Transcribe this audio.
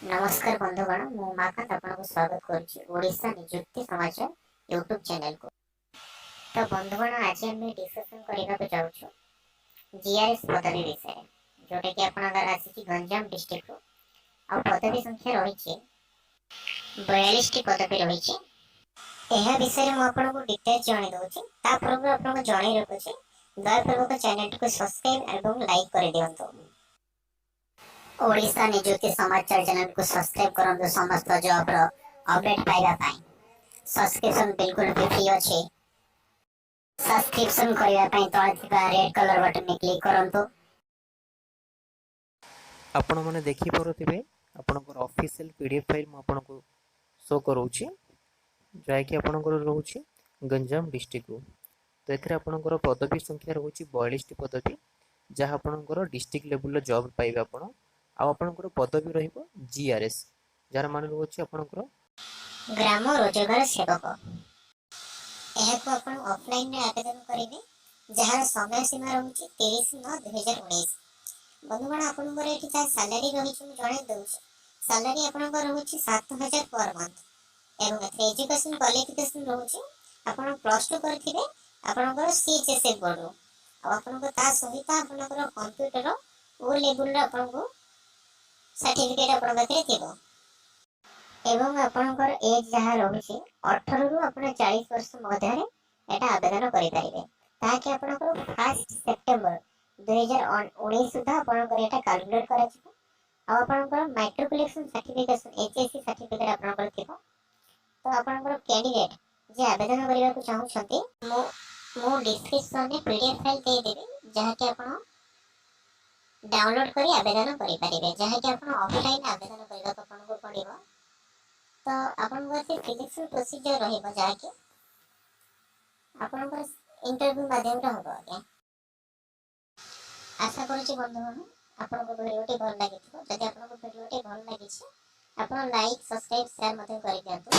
ନମସ୍କାର ବନ୍ଧୁଗଣ, ମୁଁ ଉମାକାନ୍ତ ଆପଣଙ୍କୁ ସ୍ୱାଗତ କରୁଛି ଓଡ଼ିଶା ନିଯୁକ୍ତି ସମାଚାର ୟୁଟ୍ୟୁବ୍ ଚ୍ୟାନେଲକୁ। ତ ବନ୍ଧୁଗଣ, ଆଜି ଆମେ ଡିସ୍କସନ୍ କରିବାକୁ ଯାଉଛୁ ଜିଆର୍ଏସ୍ ପଦବୀ ବିଷୟରେ, ଯେଉଁଟାକି ଆପଣଙ୍କର ଆସିଛି ଗଞ୍ଜାମ ଡିଷ୍ଟ୍ରିକ୍ଟରୁ। ଆଉ ପଦବୀ ସଂଖ୍ୟା ରହିଛି 42ଟି ପଦବୀ ରହିଛି। ଏହା ବିଷୟରେ ମୁଁ ଆପଣଙ୍କୁ ଡିଟେଲ୍ସ ଜଣାଇ ଦେଉଛି। ତା ପୂର୍ବରୁ ଆପଣଙ୍କୁ ଜଣାଇ ରଖୁଛି, ଦୟାପୂର୍ବକ ଚ୍ୟାନେଲଟିକୁ ସବସ୍କ୍ରାଇବ୍ ଏବଂ ଲାଇକ୍ କରିଦିଅନ୍ତୁ। ଓଡ଼ିଶା ନିଯୁକ୍ତି ସମାଚାର ଚ୍ୟାନେଲକୁ ସବସ୍କ୍ରାଇବ୍ କରନ୍ତୁ ସମସ୍ତ ଜବ୍ର ଅପଡେଟ୍ ପାଇବା ପାଇଁ। ସବସ୍କ୍ରିପସନ୍ ବିଲକୁଲ ବି ଫ୍ରି ଅଛି। ସବସ୍କ୍ରିପସନ୍ କରିବା ପାଇଁ ତଳେ ଥିବା ରେଡ୍ କଲର୍ ବଟନରେ କ୍ଲିକ୍ କରନ୍ତୁ। ଆପଣମାନେ ଦେଖିପାରୁଥିବେ, ଆପଣଙ୍କର ଅଫିସିଆଲ ପିଡିଏଫ୍ ଫାଇଲ୍ ମୁଁ ଆପଣଙ୍କୁ ଶୋ କରାଉଛି, ଯାହାକି ଆପଣଙ୍କର ରହୁଛି ଗଞ୍ଜାମ ଡିଷ୍ଟ୍ରିକ୍ଟରୁ। ତ ଏଥିରେ ଆପଣଙ୍କର ପଦବୀ ସଂଖ୍ୟା ରହୁଛି 42ଟି ପଦବୀ, ଯାହା ଆପଣଙ୍କର ଡିଷ୍ଟ୍ରିକ୍ଟ ଲେବୁଲର ଜବ୍ ପାଇବେ ଆପଣ। ଆଉ ଆପଣଙ୍କର ପଦବୀ ରହିବ ଜିଆର୍ଏସ୍, ଯାହାର ମାନେ ରହୁଛି ଆପଣଙ୍କର ଗ୍ରାମ ରୋଜଗାର ସେବକ। ଏହାକୁ ଆପଣ ଅଫଲାଇନରେ ଆବେଦନ କରିବେ, ଯାହାର ସମୟ ସୀମା ରହୁଛି 30/9/2019। ବନ୍ଧୁଗଣ, ଆପଣଙ୍କର ଏଠି ଯାହା ସାଲାରୀ ରହିଛି ମୁଁ ଜଣାଇ ଦେଉଛି। ସାଲାରୀ ଆପଣଙ୍କର ରହୁଛି 7000 ପର ମନ୍ଥ ଏବଂ ଏଥିରେ ଏଜୁକେସନ୍ କ୍ୱାଲିଫିକେସନ୍ ରହୁଛି ଆପଣ +2 କରିଥିବେ ଆପଣଙ୍କର ସିଏଚଏସ୍ଇ ବୋର୍ଡ଼ରୁ, ଆଉ ଆପଣଙ୍କ ତା ସହିତ ଆପଣଙ୍କର କମ୍ପ୍ୟୁଟର ଓ ଲେବୁଲର ଆପଣଙ୍କୁ ସାର୍ଟିଫିକେଟ୍ ଆପଣଙ୍କ ପାଖରେ ଥିବ ଏବଂ ଆପଣଙ୍କର ଏଜ୍ ଯାହା ରହୁଛି 18ରୁ ଆପଣ 40 ବର୍ଷ ମଧ୍ୟରେ ଏଇଟା ଆବେଦନ କରିପାରିବେ। ତାହାକି ଆପଣଙ୍କର 1 ସେପ୍ଟେମ୍ବର 2019 ସୁଦ୍ଧା ଆପଣଙ୍କର ଏଇଟା କାଲକୁଲେଟ୍ କରାଯିବ। ଆଉ ଆପଣଙ୍କର ମାଟ୍ରିକୁଲେସନ୍ ସାର୍ଟିଫିକେସନ୍, ଏଚଏସସି ସାର୍ଟିଫିକେଟ୍ ଆପଣଙ୍କର ଥିବ। ତ ଆପଣଙ୍କର କ୍ୟାଣ୍ଡିଡେଟ୍ ଯିଏ ଆବେଦନ କରିବାକୁ ଚାହୁଁଛନ୍ତି, ମୁଁ ଡିସ୍କ୍ରିପସନରେ ପିଡିଏଫ୍ ଫାଇଲ୍ ଦେଇଦେବି, ଯାହାକି ଆପଣ ଡାଉନଲୋଡ୍ କରି ଆବେଦନ କରିପାରିବେ, ଯାହାକି ଆପଣ ଅଫଲାଇନ୍ ଆବେଦନ କରିବାକୁ ଆପଣଙ୍କୁ ପଡ଼ିବ। ତ ଆପଣଙ୍କର ସେ ସିଲେକ୍ସନ୍ ପ୍ରୋସିଜିଅର ରହିବ, ଯାହାକି ଆପଣଙ୍କର ଇଣ୍ଟରଭ୍ୟୁ ମାଧ୍ୟମରେ ହେବ ଆଜ୍ଞା। ଆଶା କରୁଛି ବନ୍ଧୁଗଣ, ଆପଣଙ୍କୁ ଭିଡ଼ିଓଟି ଭଲ ଲାଗିଥିବ। ଯଦି ଆପଣଙ୍କୁ ଭିଡ଼ିଓଟି ଭଲ ଲାଗିଛି, ଆପଣ ଲାଇକ୍, ସବସ୍କ୍ରାଇବ୍, ସେୟାର ମଧ୍ୟ କରିଦିଅନ୍ତୁ।